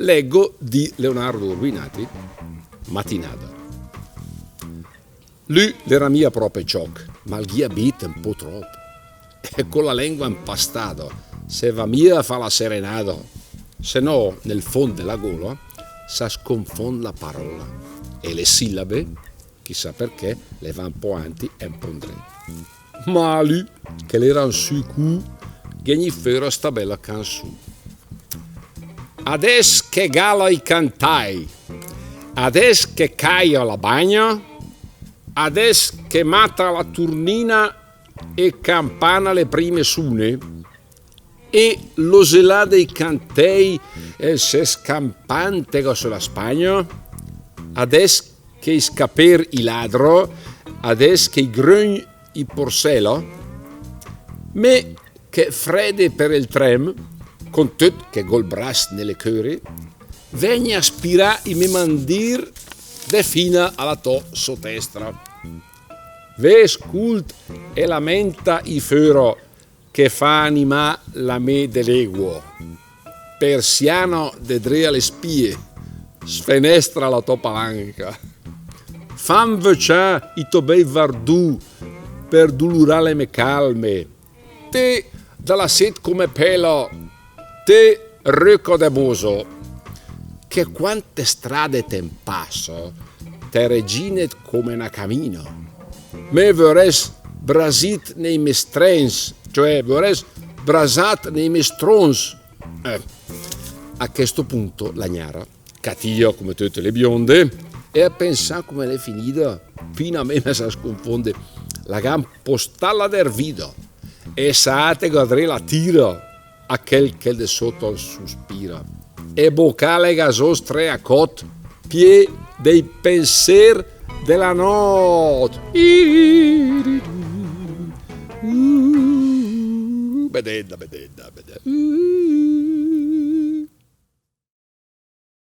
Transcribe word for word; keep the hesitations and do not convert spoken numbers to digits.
Leggo di Leonardo Urbinati, Matinada. Lü l'era mia pròpe ciòch, ma 'l gh'ìa bìt un pó tròp. E co la lengua 'mpastada, se va mia a fà la serenada, se no, nel fónd de la gola, sa sconfónd la parola. E le sillabe, chissà perché, le va un pó anti e un pó 'ndré. Ma a lü, che l'era un sicù, ghe gnì föra sta bèla cansù. Adès che gala i cantài, adès che caia la bagna, adès che mata la turnina e campana le prime sune, e l'oselà dei cantèi, eh, se scampantega sö la spagna, adès che i scapér i ladra, adès che i grögn i porsèla, mé che frède per el trèm, con töt che gh'ó 'l bras ne le cöre, vègne a spirà i mé mandìr de fina a la tò sotèstra. Vé, scólt e lamenta i föra, che fa animà la mé de légua. Persiana de dré a le spie, sfenèstra la tò palanca. Fam vöcià i tò bèi vardù per dulurà le mé calme. Té, da la sét come pèla, té, röca de Bosa, che quante strade te 'mpasa, te regìnet come na camina. Mé vörès brasìt nei mé strèns, cioè vörès brasàt nei mé stròns. Eh, a questo punto la gnara, catìa come töte le bionde, e a pensà come l'è finida, fina a mé me sa sconfónde, la gh'à 'mpostàt la dervida, e saàtega dré la tira, a chèl che de sóta 'l suspira. E bocàlega zó strè a còt, pié dei pensér de la nòt. Bedenda, bedenda, bedenda.